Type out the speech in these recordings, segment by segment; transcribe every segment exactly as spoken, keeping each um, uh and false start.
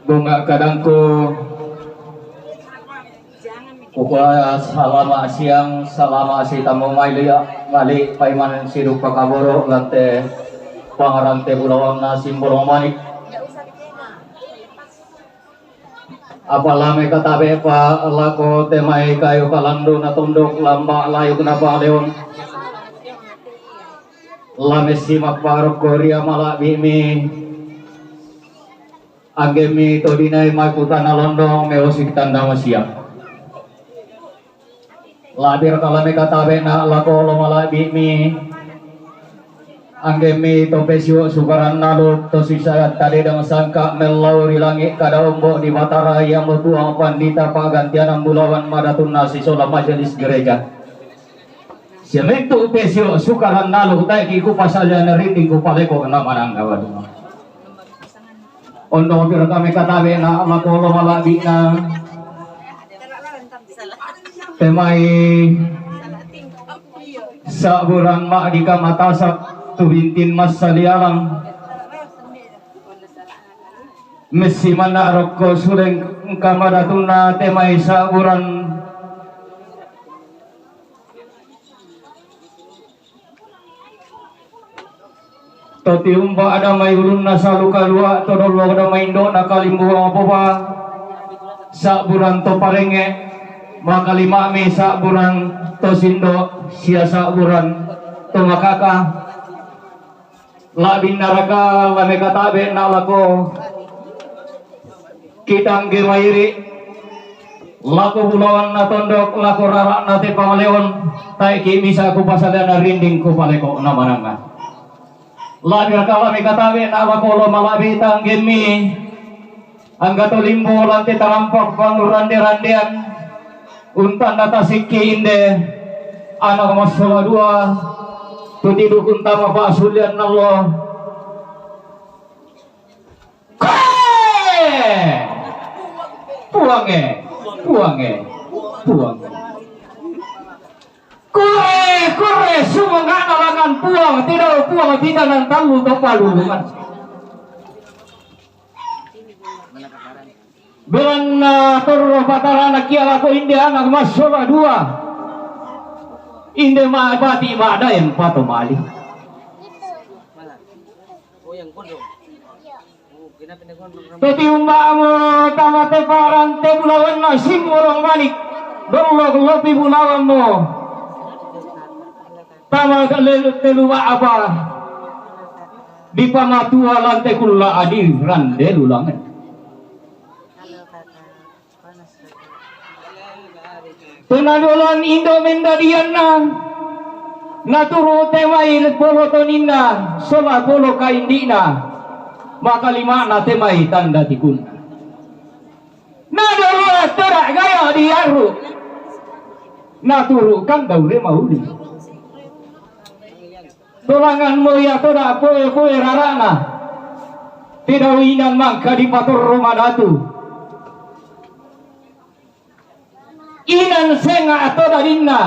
Bunga kadangku, kukua salama siang, salama sitamu maili, ngali paiman sidupa kaboro lante pangarante bulawanna Simbolong Manik. Apa lame katabe pa lako te mai kayu kalandu na tondok lamba layuk na paleon. Lame simak parokko ria malabimi. Anggemi todinai makutana londong meosik tanda masiang. Labir kalame katabe na lako lo malabimi. Anggemi to pesio sukaran naluk to sisa tadedang sangka mellau ri langit kada ombo di Batara yang metuang pandita pagantianan bulawan madatunna sisola majelis gereja. Sementu pesio sukaran naluk taiki ku pasalian rinding ku paleko na manangga wadung. Ondo pira kami katabe na makolo malabina. Temai saburan ma di kamatasak tu bintin mas salialang. Mesi mana rokko suleng kamadatuna temai saburan. Toti umba ada mai ulunna salu kalua to dollo ada mai indona kalimbuang popa. Saburan to parenge makalimami saburan to sindo sia saburan to makaka. Labin naraka lame katabe na lako. Kita angge mairi lako bulawan na tondok lako rara na te pangaleon. Taiki misa ku pasadana rinding ku paleko na mananga. Lami kala mi katabe na lako lo malabi tanggemi. Angga to limbo lante talampak pangurande-randean. Untan data sikki inde anak massola dua. Tuti dukun tama pasulian Allah. Koe! Puange, puange, puange. Kure, kure, sumangana langan puang, tidak puang, tidak nang talu to palulungan. Belanna torro patarana kia lako inde anak massola dua. Inde ma bati ma daeng pato mali. Teti umba'mu tama te parang te bulawanna Simbolong Manik, gollok lopi bulawanmu tama te lelu telu apa di pamatua lante kulla adi rande lulangen. Tona dolan indo mendadianna, naturu te mai bolo toninna, sola bolo kaindi'na, makalima'na te mai tanda tikunna. Nadolo tera gaya diarru, naturu kan daure mauli. Tolanganmu ia toda poe-poe rara'na. Tidau inan mangka dipatorro madatu. Inan senga toda dinna.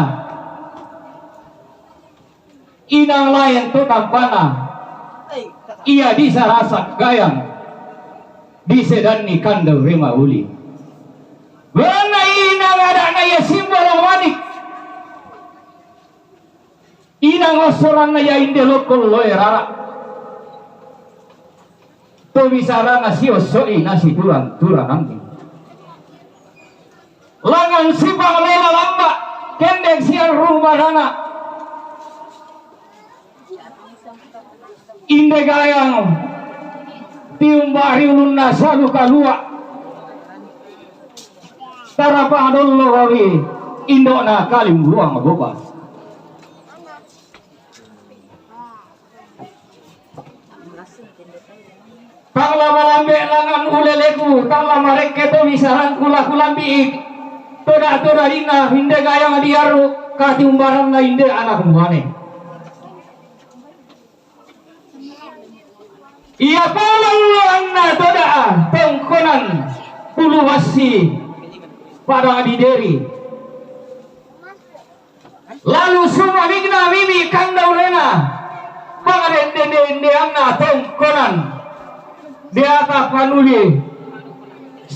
Inan laen to tampana. Ia disarasak gayang. Disedanni kandau rema uli. Belanna inan ada'na ia Simbolong Manik. Inang ossoranna ia inde lokkon loe rara. To bisarana siosso'i nasiturang-turanganni. Langan sipang lela lamba, kendek siang rumarana. Inde gayang tiumba ri ulunna salu kalua. Tarapang dollo wawi indona kalimbuang boba. Tang lama lambe langan uleleku, tang lama rekke to misarangku laku lambi'i. Toda-toda dinna inde gayang diaru katiumbaranna inde anak muane. Ia palalloanna toda'a tongkonan bulu wassi pada dideri. Lalu sumaningna mimi kandaurena pangadende-dendeanna tongkonan deata panuli.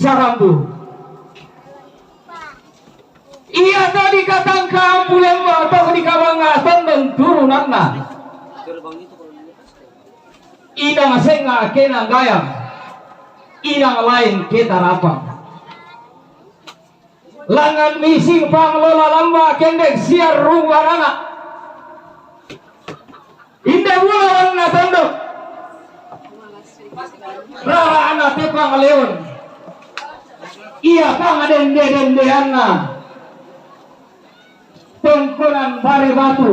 Sarambu. Ia to dikatangka Ampu Lembang to dikabanga tondon turunanna. Inang senga kena gayang, inang lain ketarapang. Langan mising panglola lamba kendek siar rung barana. Inde bulawanna tondok. Rara ana te pangaleon. Ia pangdende-dendeanna. Tongkonan bare batu.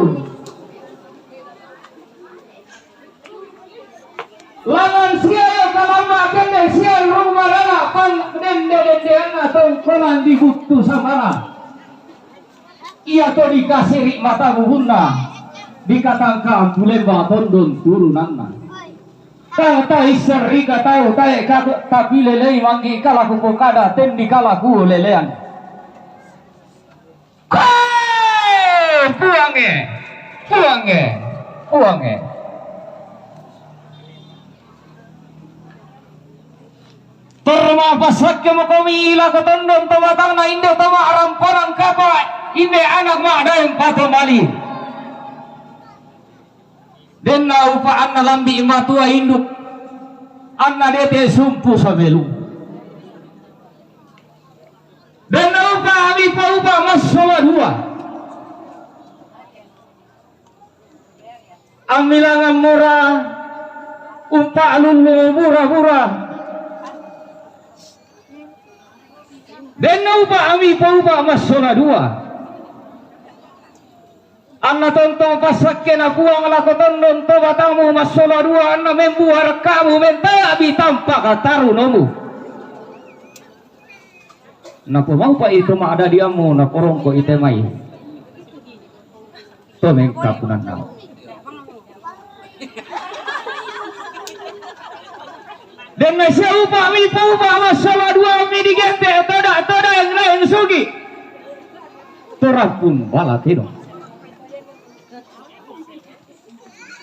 Langan sia ia kalamba kende sia rumarana pang dende-dendeanna tongkonan di buttu samana. Ia to dikasiri mata buhunna, dikatangka Ampu Lembang tondon turunanna. Tang taisserika tau tae ka tapi lelei manggi kalaku pokada tendi kalaku lelean. Koe! Puange! Puange! Puange! Torma passakke mokomi lako tondon to batangna inde to ma'rampanan kapa inde anak ma'daeng pato mali. Denna upa anna lambi matua induk anna dete sumpu sabelung. Denna upa ami paupa massola dua. Ammilangan mora umpa lullu bura-bura. Denna upa ami paupa massola dua. Anna tontong passakkena Puang lako tondon to batangmu massola dua anna membuara kamu mentala bitampa katarunomu. Napomaupa itu ma'dadiammu naporongko ite mai. To mengkapunanna. Denna sia upa mi paupa massola dua mi digente toda-toda yang lain sugi. Torampun bala tedong.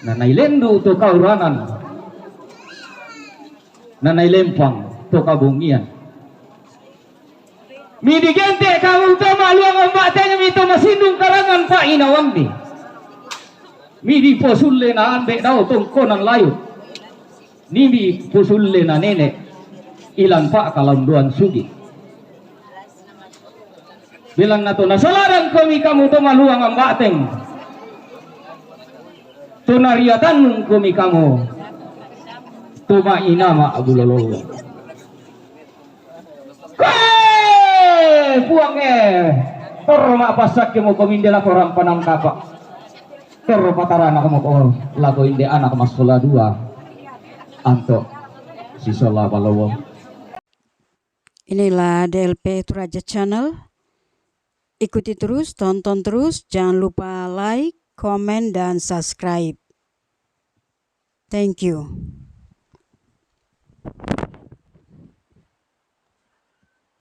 Na nailendu to kauranan. Na nailempang to kabongian. Midi gente kamu to maluang ombak teng mi to masindung karangan pa inawammi. Midi posulle na ande dao tongkonan layu. Nimi pusulle na nene ilan pa kalanduan sugi. Bilang na to nasaladang komi kamu to maluang ambateng. To nariatan komi kamu to ma inama abulolo. Koe! Puang e! Torro ma'passakke moko minde lako rampanan kapa. Torro patarana moko lako inde anak massola dua. Anto sisola balowo. Inilah D L P Toraja Channel. Ikuti terus, tonton terus, jangan lupa like, comment, dan subscribe. Thank you.